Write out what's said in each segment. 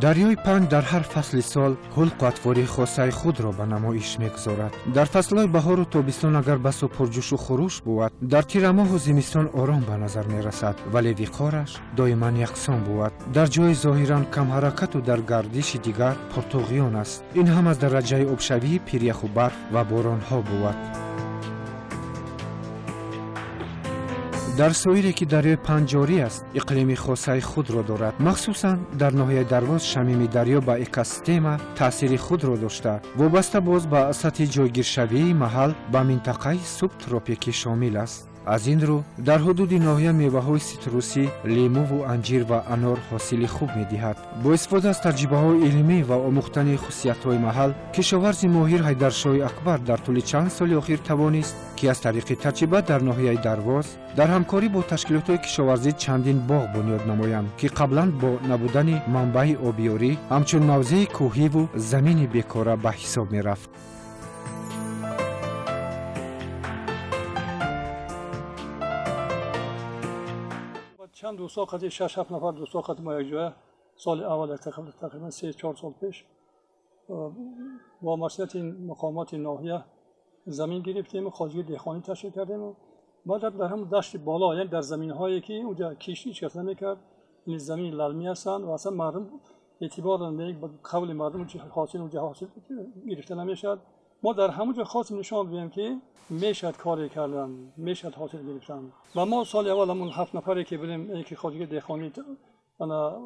Дарёи Панҷ дар ҳар фасли сол хулқу атвори хосаи худро ба намоиш мегузорад. Дар фаслҳои баҳору тобистон агар басо пурҷӯшу хуруш бувад, дар тирамоҳу зимистон ором ба назар мерасад, вале виқораш доиман яксон бувад. Дар ҷои зоҳиран камҳаракату дар гардиши дигар пуртуғён аст. Ин ҳам аз дараҷаи обшавии пиряху барф ва боронҳо бувад. Дар соире ки дарёи Панҷ ҷорӣ аст, иқлими хосаи худро дорад. Махсусан дар ноҳияи Дарвоз шамими дарё ба экосистема таъсири худро дошта, вобаста боз ба сатҳи ҷойгиршавии маҳал ба минтақаи субтропикӣ шомил аст. Аз ин рӯ дар ҳудуди ноҳия меваҳои ситрусӣ, лимуву анҷир ва анор ҳосили хуб медиҳад. Бо истифода аз таҷрибаҳои илмӣ ва омӯхтани хусусиятҳои маҳал, кишоварзи моҳир Ҳайдаршоҳи Акбар дар тӯли чанд соли охир тавонист, ки аз тариқи таҷриба дар ноҳияи Дарвоз дар ҳамкорӣ бо ташкилотҳои кишоварзӣ чандин боғ бунёд намоянд, ки қаблан бо набудани манбаи обиёрӣ ҳамчун мавзеи кӯҳиву замини бекора ба ҳисоб мерафт. Чанд дӯстҳо қати 6-7 нафар дӯстҳо қати мо якҷоя соли аввал тақрибан 3-4 сол пеш бо масъулияти мақомоти ноҳия замин гирифтем, хоҷагии деҳқонӣ ташкил кардем. Баъд дар ҳамон дашти боло, яъне дар заминҳое ки онҷа кишт ҳеҷ кас намекард, яъне замини лалмӣ ҳастанд ва аслан мардум эътибор ба қавли мардум ҳосил онҷа ҳосил гирифта намешавад. Мо дар ҳамон ҷо хостем нишон бидиҳем, ки мешавад коре кардан, мешавад ҳосил гирифтан. Ва мо соли аввал ҳамон 7 нафаре ки будем, ки хоҷагии деҳқонӣ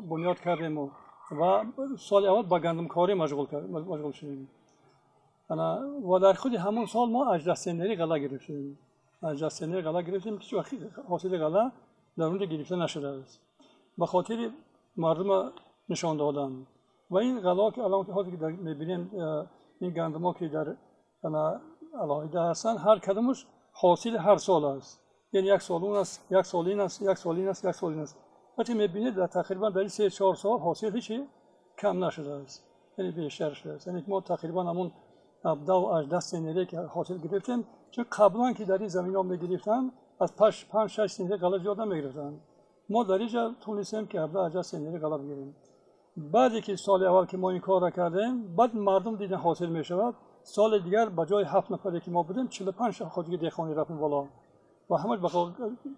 бунёд кардем ва соли аввал ба гандумкорӣ машғул шудем. Ва дар худи ҳамон сол мо 18 центнери ғалла гирифтем. 18 центнери ғалла гирифтем, ки ҳеҷ ҳосили ғалла дар он ҷо гирифта нашудааст, ба хотири мардума нишон додан. Ва ин ғаллаҳо ки алон ҳозир ки мебинем, ин гандумҳо ки дар алоҳида ҳастанд, ҳар кадомаш ҳосили ҳар сол аст. Яъне як сол он аст, як сол ин аст, як сол ин аст, як сол ин аст. Вақте мебинед, дар тақрибан дар 3-4 сол ҳосил ҳеҷ кам нашудааст, яъне бештар шудааст. Яъне мо тақрибан ҳамон 17-18 центнере ки ҳосил гирифтем, чун қаблан ки дар ин заминҳо мегирифтанд, аз 5-6 центнер ғалла зиёд намегирифтанд. Мо дар инҷа тонистем ки 17-18 центнери ғалла бигирем. Баъде ки соли аввал ки мо ин корро кардем, баъд мардум дидан ҳосил мешавад. Соли дигар ба ҷои 7 нафаре ки мо будем, 45 хоҷагии деҳқонӣ рафтем боло ва ҳамаш ба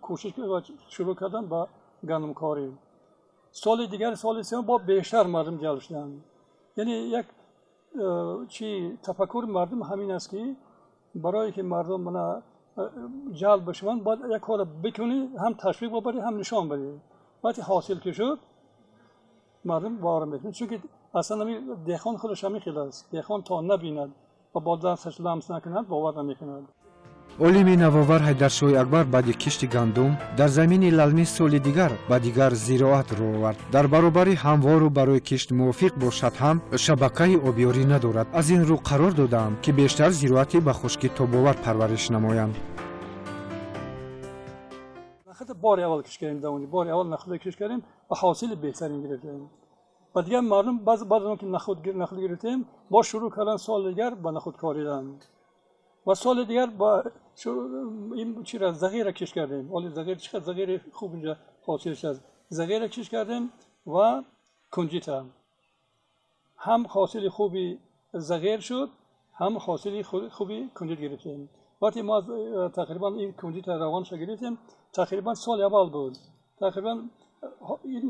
кӯшиш шурӯъ кардан ба гандумкорӣ. Соли дигар, соли сеюм бо бештар мардум ҷалб шуданд. Яъне як чи тафаккури мардум ҳамин аст, ки барое ки мардум мана ҷалб бишаванд, бояд як корро бикунӣ, ҳам ташвиқ бибарӣ, ҳам нишон бидиҳӣ. Вақте ҳосил ки шуд, мардум бовар мекунад, чунки аслан ҳамин деҳқон худаш ҳамин хел аст. Деҳқон то набинад ва бо дасташ ламс накунад, бовар намекунад. Олими навовар Ҳайдаршоҳи Акбар баъди кишти гандум дар замини лалмӣ соли дигар ба дигар зироат рӯ овард. Дар баробари ҳамвору барои кишт мувофиқ бошад ҳам шабакаи обиёрӣ надорад. Аз ин рӯ қарор додаам, ки бештар зироати ба хушкӣ тобовар парвариш намоянд. Нахуд бори аввал кишт кардем, дар онҷо бори аввал нахуд кишт кардем ва ҳосили беҳтарин гирифтем. Ва дигар мардум баъд аз он ки нахуд гирифтем, боз шурӯъ карданд соли дигар ба нахуд коридан. Ва соли дигар ба ин чира зағира кишт кардем. Ҳоло зағир чӣ қадр зағири хуб инҷа ҳосил шуд. Зағира кишт кардем ва кунҷита. Ҳам ҳосили хуби зағир шуд, ҳам ҳосили хуби кунҷит гирифтем. Вақте мо тақрибан ин кунҷита равонша гирифтем, тақрибан соли аввал буд. Тақрибан ин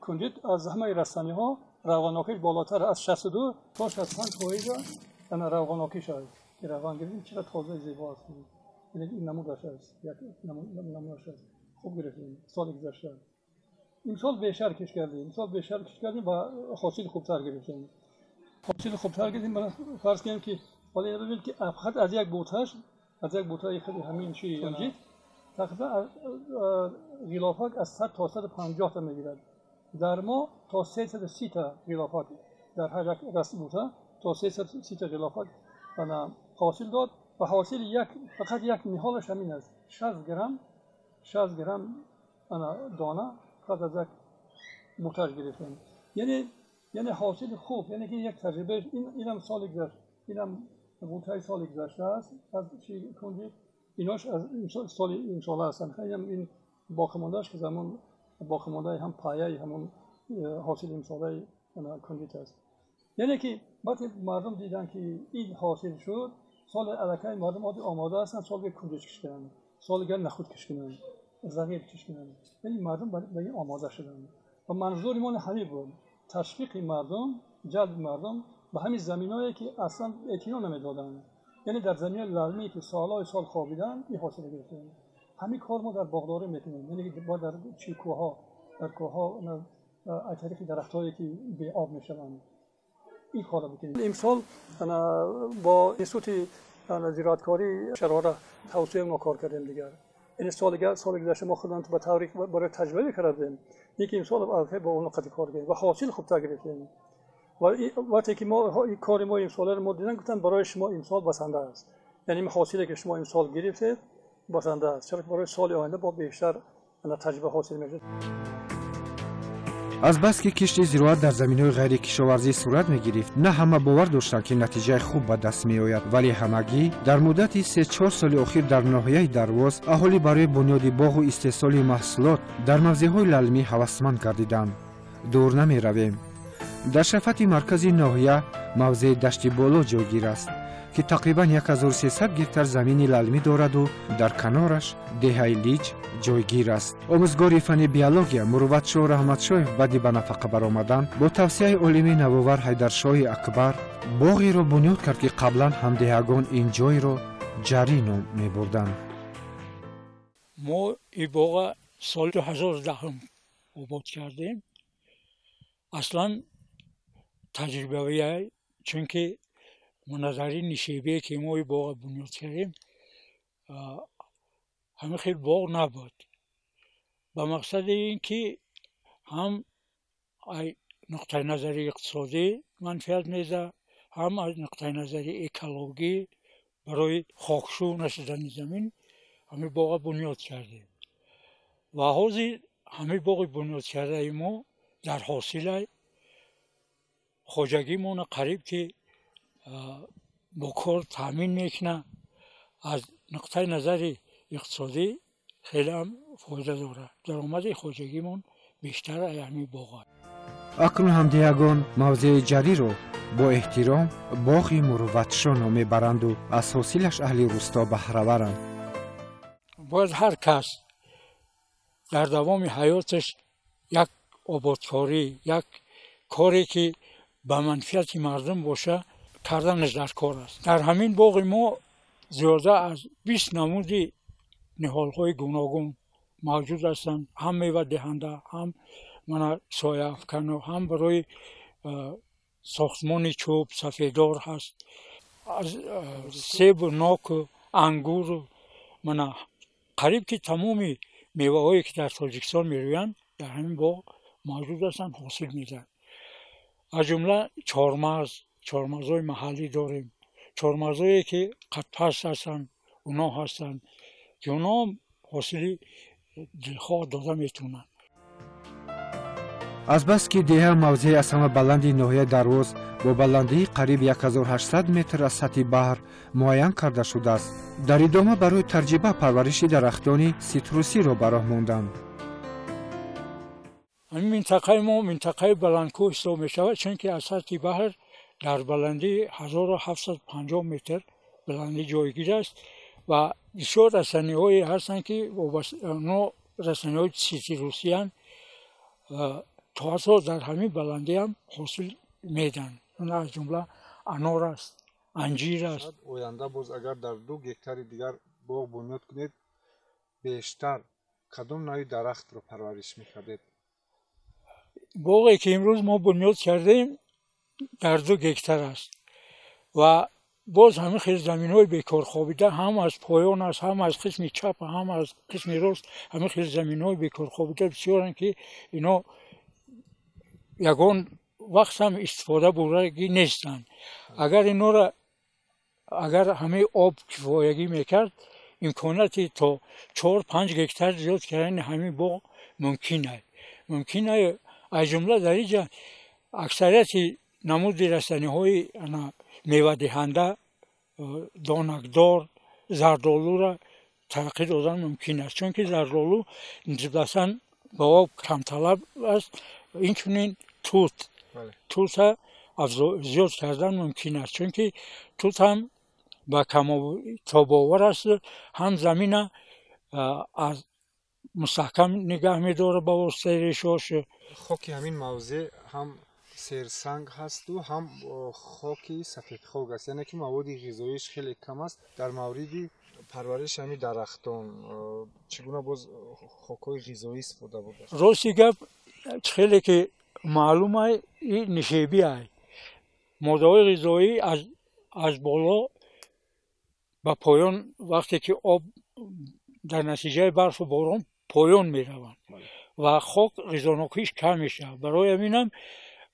кунҷит аз ҳамаи растаниҳо равғанокиш болотар аз 62 то 65% равғанокиш аст. Ки равған гирифтем, чӣ қадр тоза зебо аст. Ин намудаш аст, як намунаш аст. Хуб гирифтем соли гузашта. Имсол бештар кишт кардем, имсол бештар кишт кардем ва ҳосили хубтар гирифтем. Ҳосили хубтар гирифтем. Фарз кунем ки ҳоло инро бибинед, ки фақат аз як буташ, аз як бутаи худи ҳамин чи кунҷит тақрибан ғилофак аз 100 то 150 та мегирад. Дар мо то 330 та ғилофак дар ҳар як раст бута то 330 та ғилофак ҳосил дод ва ҳосили як фақат як ниҳолаш ҳамин аст. 60 грамм, 60 грамм дона фақат аз як буташ гирифтем. Яъне ҳосили хуб, яъне ки як таҷриба, инам соли гузашт, инам бутаи соли гузашта аст аз чи кунҷит, инош аз соли имсола ҳастанд. Инам ин боқимондааш ки замон боқимондаи ҳам паяи ҳамон ҳосили имсолаи кундит аст. Яъне ки вақте мардум диданд, ки ин ҳосил шуд, соли аллакай мардум омода ҳастанд соли кундуз кишт кунанд, соли дигар нахуд кишт кунанд, зағир кишт кунанд. Яъне мардум ба ин омода шуданд ва манзури мо ҳамин буд: ташвиқи мардум, ҷалби мардум ба ҳамин заминҳое, ки аслан эътино намедоданд. Яъне дар заминаи лалмие, ки солҳои сол хобиданд, ин ҳосил гирифтем. Ҳамин кор мо дар боғдорӣ мекунем, яъне бояд дар кӯҳҳо, дар кӯҳҳо аз тариқи дарахтҳое, ки беоб мешаванд, ин корро бикунем. Имсол бо институти зироаткорӣ Шарора тавсия мо кор кардем дигар. Ин соли гузашта мо худамон ба тавре барои таҷриба кардем, лекин имсол бо он қадр кор кардем ва ҳосил хубтар гирифтем. Ва вақте ки мо кори мо имсоларо мо диданд, гуфтанд, барои шумо имсол басанда аст. Яъне ҳосиле, ки шумо имсол гирифтед, басанда аст, чаро ки барои соли оянда бо бештар таҷриба ҳосил мешавад. Азбаски кишти зироат дар заминҳои ғайрикишоварзӣ сурат мегирифт, на ҳама бовар доштанд, ки натиҷаи хуб ба даст меояд, вале ҳамагӣ дар муддати 3-4 соли охир дар ноҳияи Дарвоз аҳолӣ барои бунёди боғу истеҳсоли маҳсулот дар мавзеъҳои лалмӣ ҳавасманд гардиданд. Дур намеравем. Дар шафати маркази ноҳия мавзеи Дашти Боло ҷойгир аст, ки тақрибан 1300 гектар замини лалмӣ дораду дар канораш деҳаи Лиҷ ҷойгир аст. Омӯзгори фанни биология Мурувватшоҳ Раҳматшоев баъди ба нафақа баромадан бо тавсияи олими навовар Ҳайдаршоҳи Акбар боғеро бунёд кард, ки қаблан ҳамдеҳагон ин ҷойро Ҷарӣ ном мебурданд. Мо ин боға соли 2010 обод кардем. Аслан таҷрибавия, чунки назари нишебие, ки мо ин боға бунёд кардем, ҳамин хел боғ набуд. Ба мақсади ин ки ҳам нуқтаи назари иқтисодӣ манфиат мезад, ҳам аз нуқтаи назари экологӣ барои хокшӯ нашудани замин ҳамин боға бунёд кардем. Ва ҳозир ҳамин боғи бунёд кардаи мо дар ҳосилай хоҷагимона қариб ки бо кор таъмин мекунад. Аз нуқтаи назари иқтисодӣ хеле ҳам фоида дорад. Даромади хоҷагимон бештар аз ҳамин боғ аст. Акнун ҳамдеҳагон мавзеи Ҷариро бо эҳтиром боғи Мурувватшоҳ ном мебаранду аз ҳосилаш аҳли рӯсто баҳраваранд. Бояд ҳар кас дар давоми ҳаёташ як ободкорӣ, як коре, ки ба манфиати мардум боша, карданаш дар кор аст. Дар ҳамин боғи мо зиёда аз 20 намуди ниҳолҳои гуногун мавҷуд ҳастанд, ҳам мевадиҳанда, ҳам мана сояафкану, ҳам барои сохтмони чӯб сафедор ҳаст, аз себу ноку ангуру мана қариб ки тамоми меваҳое, ки дар Тоҷикистон мерӯянд, дар ҳамин боғ мавҷуд ҳастанд, ҳосил медиҳанд. Аз ҷумла чормағз, чормағзҳои маҳаллӣ дорем, чормағзҳое, ки қадпаст ҳастанд, оно ҳастанд, ки оно ҳосили дилхоҳ дода метавонанд. Азбаски деҳа мавзеи аз ҳама баланди ноҳияи Дарвоз бо баландии қариб 1800 метр аз сатҳи баҳр муайян карда шудааст, дар идома барои таҷриба парвариши дарахтони ситрусиро ба роҳ монданд. Ҳамин минтақаи мо минтақаи баландкӯҳ ҳисоб мешавад, чунки аз сатҳи баҳр дар баландии 1750 метр баландӣ ҷойгир аст ва бисёр растаниҳое ҳастанд, ки оно растаниҳои ситрусиянд, то ҳатто дар ҳамин баландӣ ҳам ҳосил медиҳанд. Аз ҷумла анор аст, анҷир аст. Оянда боз агар дар 2 гектари дигар боғ бунёд кунед, бештар кадом навъи дарахтро парвариш мекардед? Боғе, ки имрӯз мо бунёд кардем, дар 2 гектар аст ва боз ҳамин хел заминҳои бекор хобида ҳам аз поён аст, ҳам аз қисми чап, ҳам аз қисми рост. Ҳамин хел заминҳои бекор хобида бисёранд, ки ино ягон вақт ҳам истифода бурдагӣ нестанд. Агар инора агар ҳамаи об кифоягӣ мекард, имконияти то 4-5 гектар зиёд кардани ҳамин боғ мумкин аст, мумкин аст. Аз ҷумла дар инҷа аксарияти намуди растаниҳои мевадиҳанда, донакдор, зардолура тараққӣ додан мумкин аст, чунки зардолу нисбатан ба об камталаб аст. Инчунин тут. Тута зиёд кардан мумкин аст, чунки тут ҳам ба тобовар аст, ҳам замина аз мустаҳкам нигаҳ медорад ба воситаи решош. Хоки ҳамин мавзеъ ҳам серсанг ҳасту ҳам хоки сафедхок аст, яъне ки маводи ғизоиш хеле кам аст. Дар мавриди парвариши ҳамин дарахтон чӣ гуна боз хокҳои ғизоӣ истифода бурда? Рости гап, хеле ки маълум ай, нишебӣ ай. Моддаҳои ғизоӣ аз боло ба поён, вақте ки об дар натиҷаи барфу борон поён мераванд ва хок ғизонокиш кам мешавад. Барои ҳаминам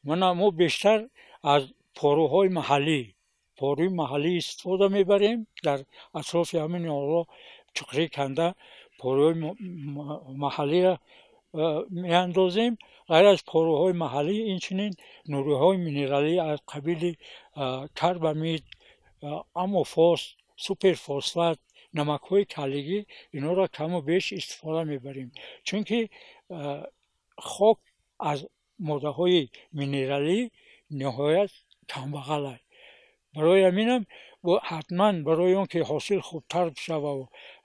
мана мо бештар аз порӯҳои маҳаллӣ, порӯи маҳаллӣ истифода мебарем. Дар атрофи ҳамин ниҳолҳо чуқурӣ канда порӯҳои маҳаллиро меандозем. Ғайр аз порӯҳои маҳаллӣ инчунин нуриҳои минералӣ аз қабили карбамид, амофос, суперфосфат, намакҳои калигӣ, инҳоро каму беш истифода мебарем, чунки хок аз моддаҳои минералӣ ниҳоят камбағал аст. Барои ҳаминам ҳатман барои он ки ҳосил хубтар бишавад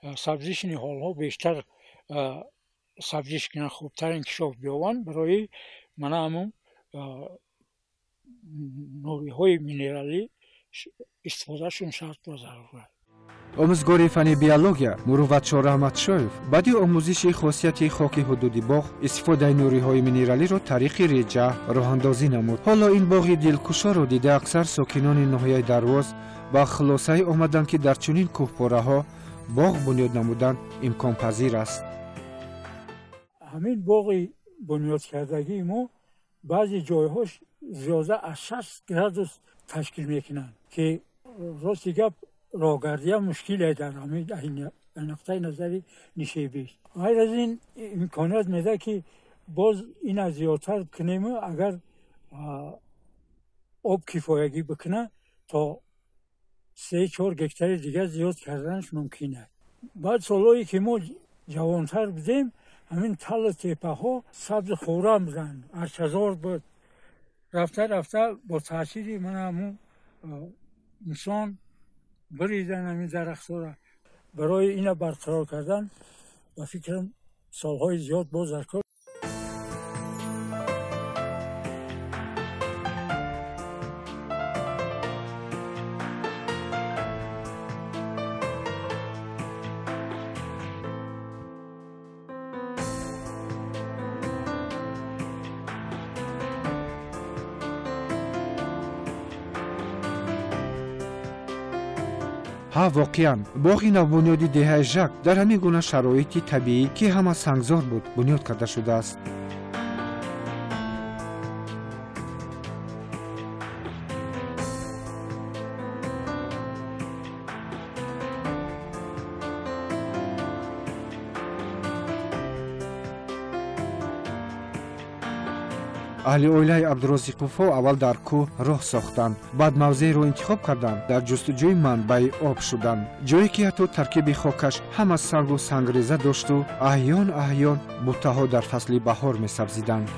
ва сабзиши ниҳолҳо бештар сабзиш кунанд, хубтар инкишоф биёбанд, барои мана ҳамун нуриҳои минералӣ истифодашон шарт ва зарур аст. Омӯзгори фанни биология Мурувватшо Раҳматшоев баъди омӯзиши хосияти хоки ҳудуди боғ истифодаи нуриҳои минералиро тариқи реҷа роҳандозӣ намуд. Ҳоло ин боғи дилкушоро дида аксар сокинони ноҳияи Дарвоз ба хулосае омаданд, ки дар чунин кӯҳпораҳо боғ бунёд намудан имконпазир аст. Ҳамин боғи бунёдкардагии мо баъзе ҷойҳош зиёда аз 60 градус ташкил мекунанд, ки рости гап роҳгардия мушкиле дар ҳамин нуқтаи назари нишебист. Ғайр аз ин имконият медиҳад, ки боз ина зиёдтар кунем, агар об кифоягӣ бикунад, то 3-4 гектари дигар зиёд карданаш мумкин аст. Баъд солҳое ки мо ҷавонтар будем, ҳамин талу теппаҳо сабзу хуррам буданд, арчазор буд. Рафта рафта бо таъсири мана ҳамун инсон бридан ҳамин дарахтҳоро. Барои ина барқарор кардан ба фикрам солҳои зиёд боз даркор. Ҳа, воқеан боғи навбунёди деҳаи Жак дар ҳамин гуна шароити табиӣ, ки ҳама сангзор буд, бунёд карда шудааст. Аҳли оилаи Абдурозиқовҳо аввал дар кӯҳ роҳ сохтанд, баъд мавзеъро интихоб карданд, дар ҷустуҷӯи манбаи об шуданд, ҷое ки ҳатто таркиби хокаш ҳама сангу сангреза дошту аҳён аҳён буттаҳо дар фасли баҳор месабзиданд.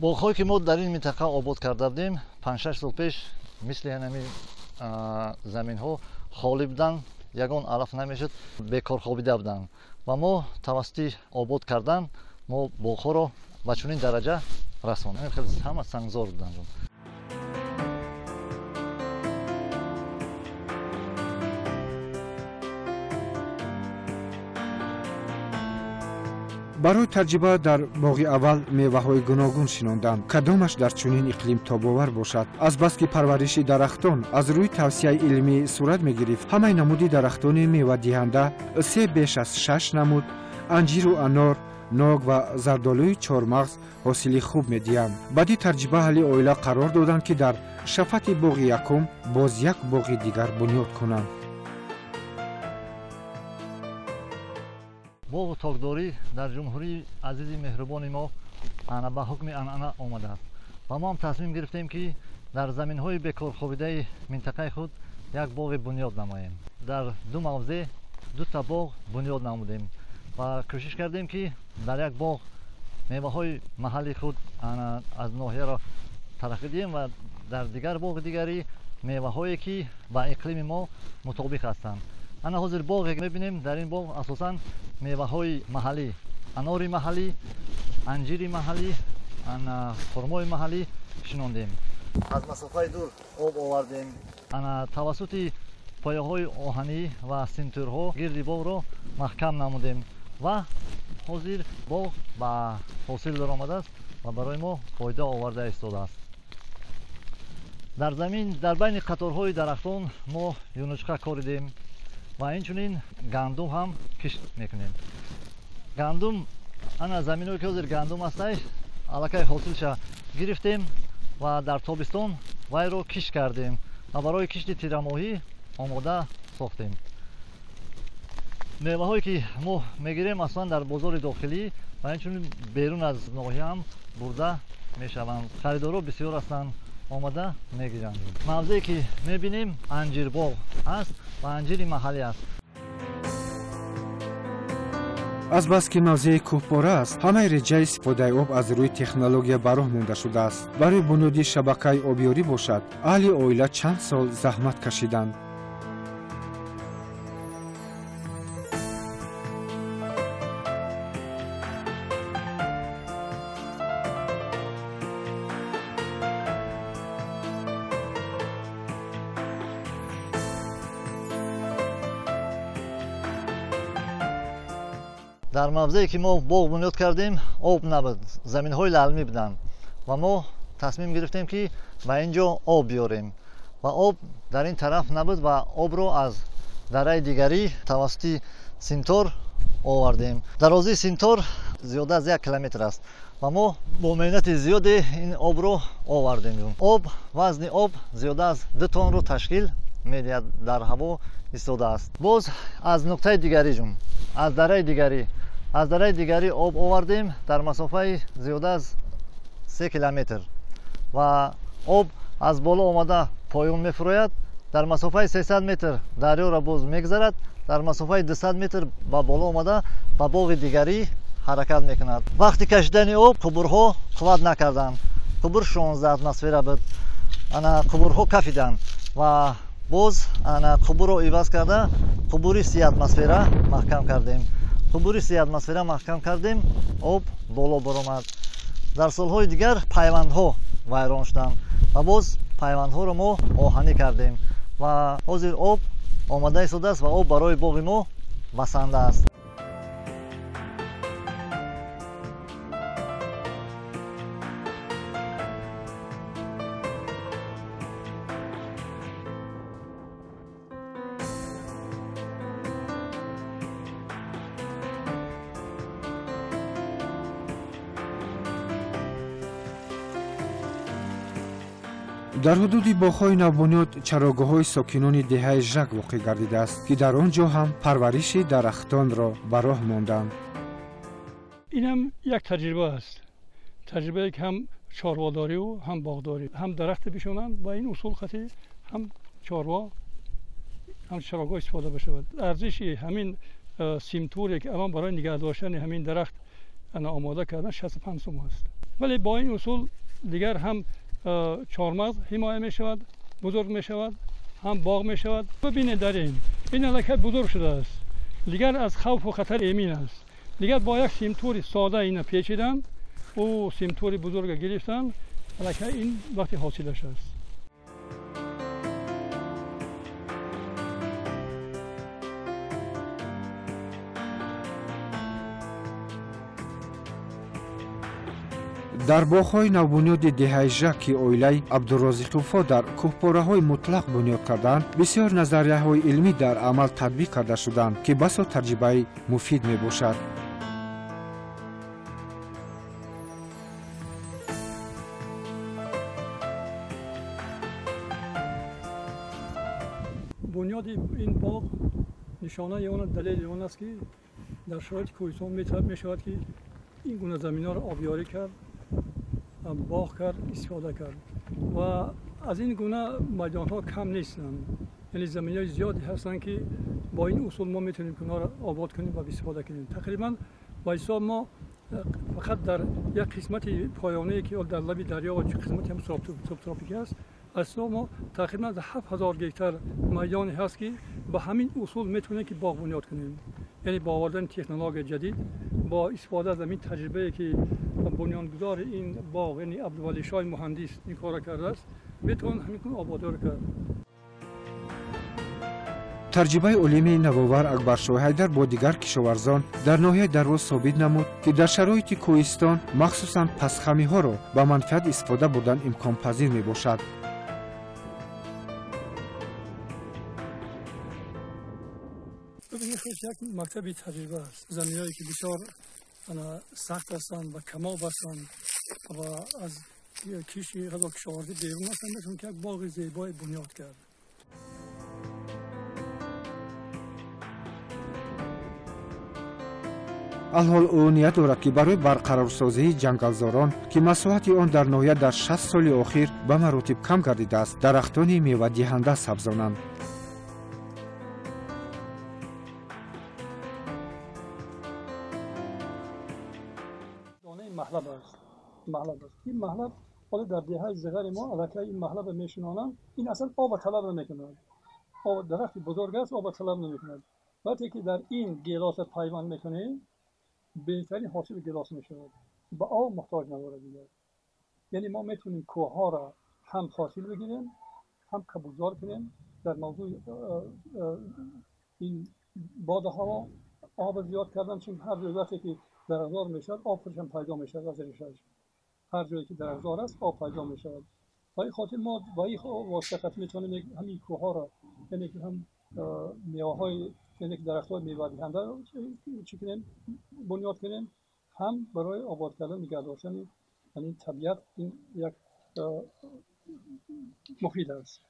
Боғҳое ки мо дар ин минтақа обод карда будем, 5-6 сол пеш мисли ҳамин заминҳо холӣ буданд, ягон алаф намешуд, бекор хобида буданд ва мо тавассути обод кардан мо боғҳоро ба чунин дараҷа расондем. Хеле ҳама сангзор буданд. Барои таҷриба дар боғи аввал меваҳои гуногун шинонданд, кадомаш дар чунин иқлим тобовар бошад. Азбаски парвариши дарахтон аз рӯи тавсияи илмӣ сурат мегирифт, ҳамаи намуди дарахтони мевадиҳанда се беш аз 6 намуд анҷиру анор, ног ва зардолуи чормағз ҳосили хуб медиҳанд. Баъди таҷриба аҳли оила қарор доданд, ки дар шафати боғи якум боз як боғи дигар бунёд кунанд. Боғу токдорӣ дар ҷумҳурии азизи меҳрубони мо ба ҳукми анъана омадааст ва мо ҳам тасмим гирифтем, ки дар заминҳои бекорхобидаи минтақаи худ як боғе бунёд намоем. Дар ду мавзеъ дута боғ бунёд намудем. Ва кӯшиш кардем, ки дар як боғ меваҳои маҳалли худ аз ноҳияро тараққӣ диҳем ва дар дигар боғи дигарӣ меваҳое, ки ба иқлими мо мутобиқ ҳастанд. Ана ҳозир боғе мебинем, дар ин боғ асосан меваҳои маҳаллӣ, анори маҳаллӣ, анҷири маҳаллӣ, хурмои маҳаллӣ шинондем. Аз масофаи дур об овардем. Ана тавассути пояҳои оҳанӣ ва симтӯрҳо гирди боғро маҳкам намудем ва ҳозир боғ ба ҳосил даромадааст ва барои мо фоида оварда истодааст. Дар замин, дар байни қаторҳои дарахтон мо юнучқа коридем ва инчунин гандум ҳам кишт мекунем. Гандум, ана заминое ки ҳозир гандум ҳастай, аллакай ҳосилша гирифтем ва дар тобистон вайро кишт кардем ва барои кишти тирамоҳӣ омода сохтем. Меваҳое ки мо мегирем, аслан дар бозори дохилӣ ва инчунин берун аз ноҳия ҳам бурда мешаванд. Харидорҳо бисёр ҳастанд, омада мегиранд. Мавзее ки мебинем, анҷирбоғ аст ва анҷири маҳаллӣ аст. Азбаски мавзеи кӯҳпора аст, ҳамаи реҷаи истифодаи об аз рӯи технология ба роҳ монда шудааст. Барои бунёди шабакаи обёрӣ бошад, аҳли оила чанд сол заҳмат кашиданд. Дар мавзее ки мо боғ бунёд кардем, об набуд, заминҳои лалмӣ буданд ва мо тасмим гирифтем, ки ба ин ҷо об биёрем ва об дар ин тараф набуд ва обро аз дараи дигарӣ тавассути симтор овардем. Дарозии симтор зиёда аз 1 километр аст ва мо бо меҳнати зиёде ин обро овардем. Об, вазни об зиёда аз 2 тоннро ташкил медиҳад, дар ҳаво истодааст. Боз аз нуқтаи дигарӣ ҷум, аз дараи дигарӣ об овардем дар масофаи зиёда аз 3 километр ва об аз боло омада поён мефурояд, дар масофаи 300 метр дарёро боз мегзарад, дар масофаи 200 метр ба боло омада ба боғи дигарӣ ҳаракат мекунад. Вақти кашидани об қубурҳо қувват накарданд. Қубур 16 атмосфера буд, ана қубурҳо кафиданд ва боз ана қубурро иваз карда, қубури 30 атмосфера маҳкам кардем. Қубури 30 атмосфера маҳкам кардем, об боло баромад. Дар солҳои дигар пайвандҳо вайрон шуданд ва боз пайвандҳоро мо оҳанӣ кардем ва ҳозир об омада истодааст ва об барои боғи мо басанда аст. Дар ҳудуди боғҳои навбунёд чарогоҳҳои сокинони деҳаи Жак воқеъ гардидааст, ки дар он ҷо ҳам парвариши дарахтонро ба роҳ монданд. Инам як таҷриба аст, таҷрибае ки ҳам чорводориву ҳам боғдорӣ, ҳам дарахте бишонанд ва ин усул хати ҳам чорво, ҳам чарогоҳ истифода бишавад. Арзиши ҳамин симтуре ки алон барои нигаҳ доштани ҳамин дарахт ана омода кардан, 65 сум аст. Вале бо ин усул дигар ҳам чормағз ҳимоя мешавад, бузург мешавад, ҳам боғ мешавад. Бибинед, дар ин аллакай бузург шудааст, дигар аз хавфу хатар эмин аст. Дигар бо як симтури сода ина печиданд, ӯ симтури бузурга гирифтанд, аллакай ин вақти ҳосилаш аст. Дар боғҳои навбунёди деҳаи Жак, ки оилаи Абдурозиқовҳо дар кӯҳпораҳои мутлақ бунёд карданд, бисёр назарияҳои илмӣ дар амал татбиқ карда шуданд, ки басо таҷрибаи муфид мебошад. Бунёди ин боғ нишонаи он, далели он аст, ки дар шароити кӯҳистон мешавад, ки ин гуна заминҳоро обёрӣ кард, боғ кард, истифода кард ва аз ин гуна майдонҳо кам нестанд. Яъне заминҳои зиёде ҳастанд, ки бо ин усул мо метавонем ки онҳоро обод кунем ва истифода кунем. Тақрибан ба ҳисоб мо фақат дар як қисмати поёнае, ки дар лаби дарё ва қисмати ҳам субтропикӣ аст, аз ҳисоб мо тақрибан 7000 гектар майдоне ҳаст, ки ба ҳамин усул метавонем ки боғ бунёд кунем. Яъне бо овардани технологияи ҷадид, бо истифода аз ҳамин таҷрибае, ки бунёдгузори ин боғ, яъне Абдувалишоҳи муҳандис, ин корро кардааст, метавон ҳамин гуна ободиро кард. Таҷрибаи олими навовар Акбаршоҳи Ҳайдар бо дигар кишоварзон дар ноҳияи Дарвоз собит намуд, ки дар шароити кӯҳистон махсусан пастхамиҳоро ба манфиат истифода бурдан имконпазир мебошад. Як мактаби таҷриба аст. Заминҳое, ки бисёр сахт ҳастанд ва камоб ҳастанд ва аз кишти ғазо кишоварзӣ берун ҳастанд, метавон ки як боғи зебое бунёд кард. Алҳол ӯ ният дорад, ки барои барқарорсозии ҷангалзорон, ки масоҳати он дар ноҳия дар 60 соли охир ба маротиб кам гардидааст, дарахтони мевадиҳанда сабзонанд. Донаи маҳлаб аст. Маҳлаб аст. Ин маҳлаб ҳоло дар деҳаи Зиғари мо аллакай ин маҳлабро мешинонанд. Ин аслан оба талаб намекунад. Дарахти бузург аст, оба талаб намекунад. Вақте ки дар ин гелоса пайванд мекунем, беҳтарин ҳосили гелос мешавад. Ба об муҳтоҷ надорад дигар. Яъне мо метавонем кӯҳҳоро ҳам ҳосил бигирем, ҳам кабудзор кунем. Дар мавзӯи ин боду ҳаво об зиёд кардан, чун ҳар ҷой вақте ки дарахтзор мешавад, об худашам пайдо мешавад аз решааш. Ҳар ҷое ки дарахтзор аст, об пайдо мешавад. Ба ин хотир мо ба ин восита метавонем ҳамин кӯҳҳоро, яъне ки ҳам меваҳои, яъне ки дарахтҳои мевадиҳанда чӣ кунем, бунёд кунем, ҳам барои обод кардан, нигоҳ доштани ҳамин табиат ин як муфид аст.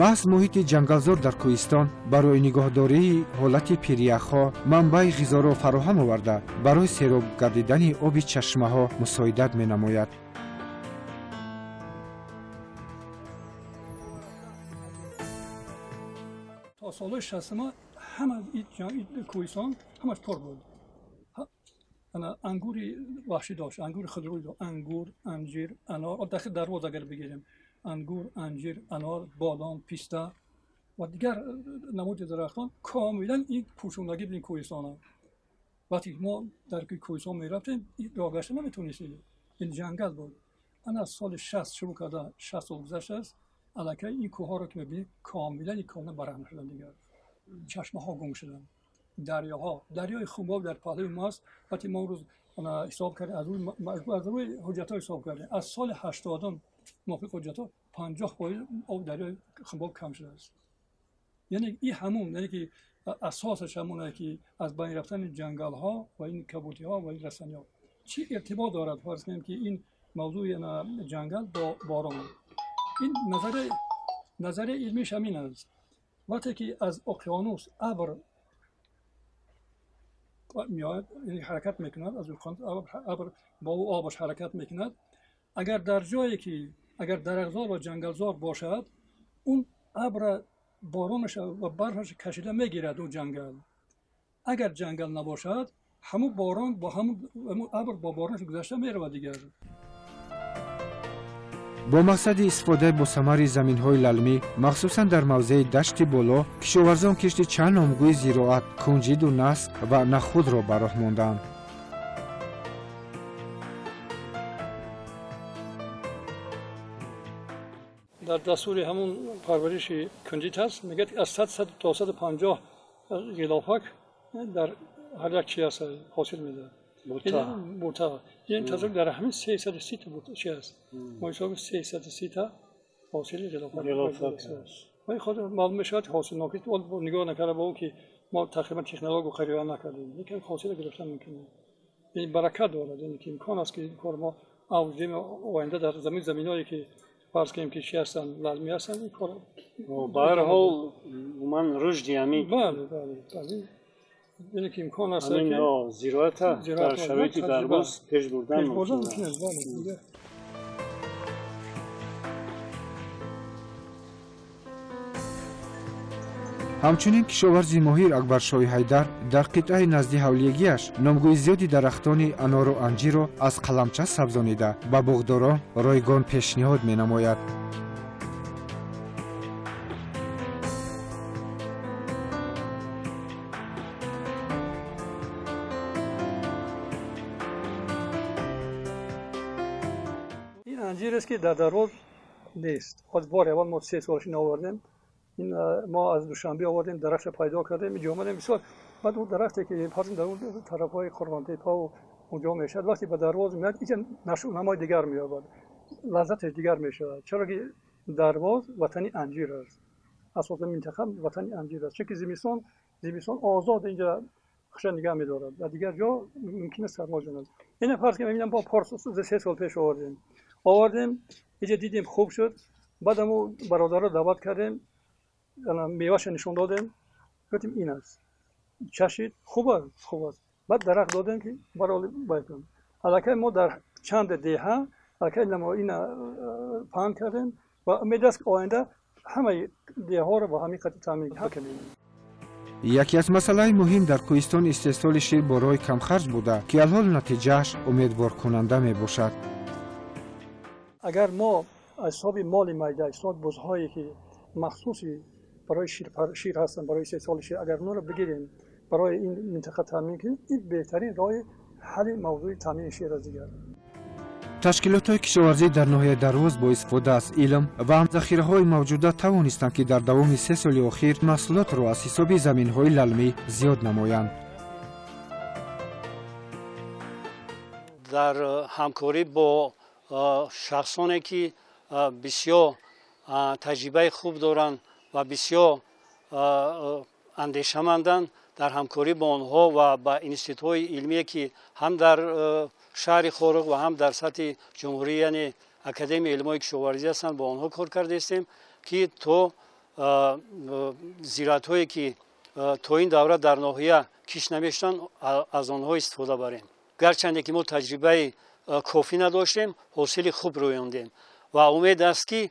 Маҳз муҳити ҷангалзор дар кӯҳистон барои нигоҳдории ҳолати пиряхҳо манбаи ғизоро фароҳам оварда, барои сероб гардидани оби чашмаҳо мусоидат менамояд. То солҳои 60 ҳама кӯҳистон ҳамаш пур буд. Ангури ваҳшӣ дошт, ангури худрӯй дошт, ангур, анҷир, анор. Дахил Дарвоз агар бигирем, ангур, анҷир, анор, бодом, писта ва дигар намуди дарахтон комилан ин пӯшондагӣ буд ин кӯҳистона. Вақте мо дар кӯҳистон мерафтем, роҳ гашта наметавонистем, ин ҷангал буд. Ана аз соли 60 шурӯъ карда, 60 сол гузаштааст, аллакай ин кӯҳҳоро ки мебинед, комилан ин комилан бараҳна шуданд дигар. Чашмаҳо гум шуданд, дарёҳо, дарёи Хумбоб дар паҳлӯи мо аст. Вақте мо рӯз ҳисоб кардем, аз рӯи ҳуҷҷатҳо ҳисоб кардем, аз соли 80 мувофиқи ҳуҷҷатҳо 50% об дарёи Хумбоб кам шудааст. Яъне ин ҳамун, яъне ки асосаш ҳамон ки аз байн рафтани ҷангалҳо ва ин кабутиҳо ва ин растаниҳо. Чӣ иртибот дорад, фарз кунем, ки ин мавзӯи ҷангал бо борон? Ин назарияи илмиш ҳамин аст. Вақте ки аз уқёнус абр меояд, яъне ҳаракат мекунад, аз уқёнус абр бо ӯ обаш ҳаракат мекунад, агар дар ҷое ки агар дарахтзор ва ҷангалзор бошад, он абра боронаш ва барфаш кашида мегирад он ҷангал. Агар ҷангал набошад, ҳамун борон бо ҳамун абр бо боронаш гузашта меравад дигар. Бо мақсади истифодаи босамари заминҳои лалмӣ, махсусан дар мавзеи дашти боло, кишоварзон кишти чанд номгӯи зироат, кунҷиду наск ва нахудро ба роҳ монданд. Дар дастури ҳамун парвариши кунҷид ҳаст, мегӯяд аз 100 то 150 ғилофак дар ҳар як чи аст ҳосил медиҳад. Бута. Ин тазор дар ҳамин 330 та бута чи аст. Мо ҳисоби 330 та ҳосили ғилофак аст. Ва ин хотир маълум мешавад ҳосилнокӣ нигоҳ накарда ба он ки мо тақрибан технология харида накардем, лекин ҳосилро гирифтан мумкин аст. Ин баракат дорад, яъне ки имкон аст ки ин кор мо авҷ оянда дар заминҳое ки фарз кунем ки чи ҳастанд, лалмӣ ҳастанд, ин кор ба ҳар ҳол умуман рушди ҳамин. Бале, бале, бале. Яъне ки имкон аст ки зироата дар шароити Дарвоз пеш бурдан мумкин аст. Бале. Ҳамчунин кишоварзи моҳир Акбаршоҳи Ҳайдар дар қитъаи назди ҳавлиягиаш номгӯи зиёди дарахтони анору анҷирро аз қаламча сабзонида ба боғдорон ройгон пешниҳод менамояд. Ин анҷирест ки дар Дарвоз нест. Ҳоз бори аввал мо 3 солаш овардем. Ин мо аз Душанбе овардем, дарахтро пайдо кардем, инҷо омадем бисёр. Баъд он дарахте ки фарз дар он тарафҳои Қурғонтепа ва онҷо мешавад, вақте ба Дарвоз меояд, инҷа нашъунамои дигар меёбад, лаззаташ дигар мешавад. Чаро ки Дарвоз ватани анҷир аст, асосан минтақа ватани анҷир аст. Чунки зимистон озод инҷа хуша нигаҳ медорад ва дигар ҷо мумкин аст сармо ҷонад. Ина фарз ки мебинам бо парс 3 сол пеш овардем, инҷа дидем хуб шуд. Баъд ҳамун бародарро даъват кардем, меваша нишон додем, гуфтем ин аст, чашид, хуб аст, хуб аст. Баъд дарахт додем ки бароли бай кун. Аллакай мо дар чанд деҳа аллакай ина паҳн кардем ва умед аст ки оянда ҳамаи деҳаҳоро ба ҳамин қадр таъмин кунем. Яке аз масъалаи муҳим дар кӯҳистон истеҳсоли шир бо роҳи камхарҷ буда, ки алҳол натиҷааш умедворкунанда мебошад. Агар мо аз ҳисоби моли майда, ҳисоби бузҳое ки махсуси барои шир ҳастанд, барои истеҳсоли шир, агар онро бигирем барои ин минтақа таъмин кунем, ин беҳтарин роҳи ҳалли мавзӯи таъмини шир аст дигар. Ташкилотҳои кишоварзӣ дар ноҳияи Дарвоз бо истифода аз илм ва ҳамзахираҳои мавҷуда тавонистанд, ки дар давоми 3 соли охир маҳсулотро аз ҳисоби заминҳои лалмӣ зиёд намоянд. Дар ҳамкорӣ бо шахсоне ки бисёр таҷрибаи хуб доранд ва бисёр андешаманданд, дар ҳамкорӣ бо онҳо ва ба институтҳои илмие ки ҳам дар шаҳри Хоруғ ва ҳам дар сатҳи ҷумҳурӣ, яъне Академияи илмҳои кишоварзӣ ҳастанд, бо онҳо кор кардаистем ки то зироатҳое ки то ин давра дар ноҳия кишт намешуданд, аз онҳо истифода барем. Гарчанде ки мо таҷрибаи кофӣ надоштем, ҳосили хуб рӯёндем ва умед аст ки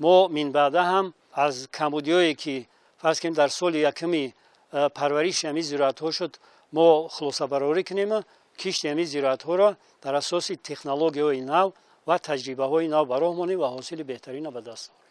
мо минбаъда ҳам аз камбудиҳое ки фарз кунем дар соли якуми парвариши ҳамин зироатҳо шуд, мо хулосабарорӣ кунем, кишти ҳамин зироатҳоро дар асоси технологияҳои нав ва таҷрибаҳои нав ба роҳ монем ва ҳосили беҳтаринро ба даст орем.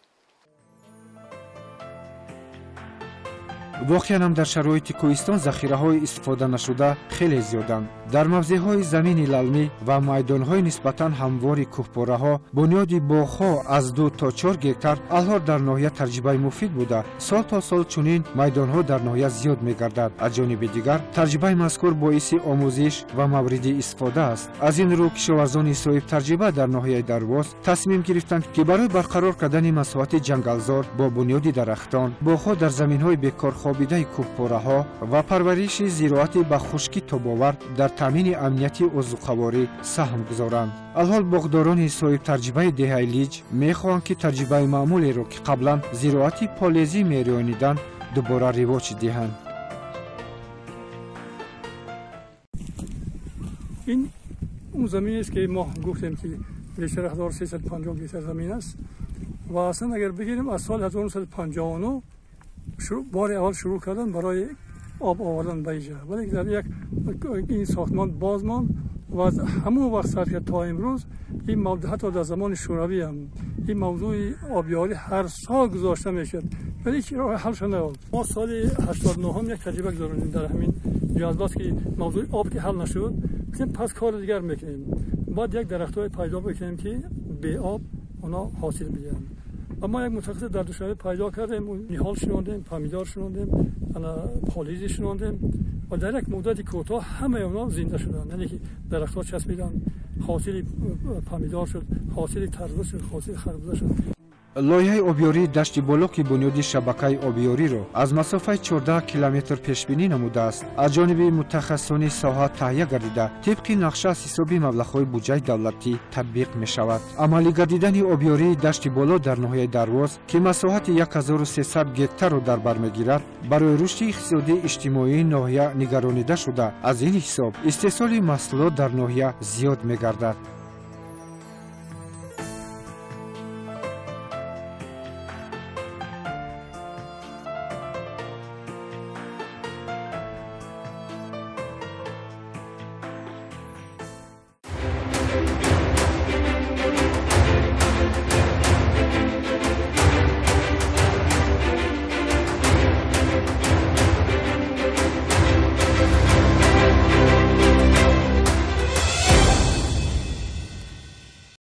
Воқеан ҳам дар шароити кӯҳистон захираҳои истифода нашуда хеле зиёданд. Дар мавзеъҳои замини лалмӣ ва майдонҳои нисбатан ҳамвори кӯҳпораҳо бунёди боғҳо аз 2 то 4 гектар алҳол дар ноҳия таҷрибаи муфид буда, сол то сол чунин майдонҳо дар ноҳия зиёд мегардад. Аз ҷониби дигар таҷрибаи мазкур боиси омӯзиш ва мавриди истифода аст. Аз ин рӯ кишоварзони соҳибтаҷриба дар ноҳияи Дарвоз тасмим гирифтанд, ки барои барқарор кардани масоҳати ҷангалзор бо бунёди дарахтон, боғҳо дар заминҳои бекор хобидаи кӯҳпораҳо ва парвариши зироати ба хушкӣ тобовар дар таъмини амнияти озуқаворӣ саҳм гузоранд. Алҳол боғдорони соҳибтаҷрибаи деҳаи Лиҷ мехоҳанд, ки таҷрибаи маъмулеро, ки қаблан зироати полезӣ мерӯёниданд, дубора ривоҷ диҳанд. Ин он заминест ки мо гуфтем ки бештар 1350 гектар замин аст ва аслан агар бигирем аз соли 1959 бори аввал шурӯъ кардан барои об овардан ба инҷа, вале дар як ин сохтмон боз монд ва аз ҳамон вақт сар кард то имрӯз ин мавзӯъ, ҳатто дар замони шӯравӣ ҳам ин мавзӯи обёрӣ ҳар сол гузошта мешуд, вале ҳеҷ роҳи ҳалшо наёфт. Мо соли 89 як таҷриба гузаронидем дар ҳамин ҷо, аз бас ки мавзӯи об ки ҳал нашуд, гуфтем пас кори дигар мекунем, баъд як дарахтҳое пайдо мекунем ки беоб онҳо ҳосил медиҳанд. Ва мо як мутахассис дар Душанбе пайдо кардем, ниҳол шинондем, помидор шинондем, полизи шинондем ва дар як муддати кӯтоҳ ҳамаи онҳо зинда шуданд, яъне ки дарахтҳо часпиданд, ҳосили помидор шуд, ҳосили тарбуз шуд, ҳосили харбуза шуд. Лоиҳаи обёрии дашти боло, ки бунёди шабакаи обёриро аз масофаи 14 километр пешбинӣ намудааст, аз ҷониби мутахассисони соҳа таҳия гардида, тибқи нақша аз ҳисоби маблағҳои буҷаи давлатӣ татбиқ мешавад. Амалӣ гардидани обёрии дашти боло дар ноҳияи Дарвоз, ки масоҳати 1300 гектарро дар бар мегирад, барои рушди иқтисодии иҷтимоии ноҳия нигаронида шуда, аз ин ҳисоб истеҳсоли маҳсулот дар ноҳия зиёд мегардад.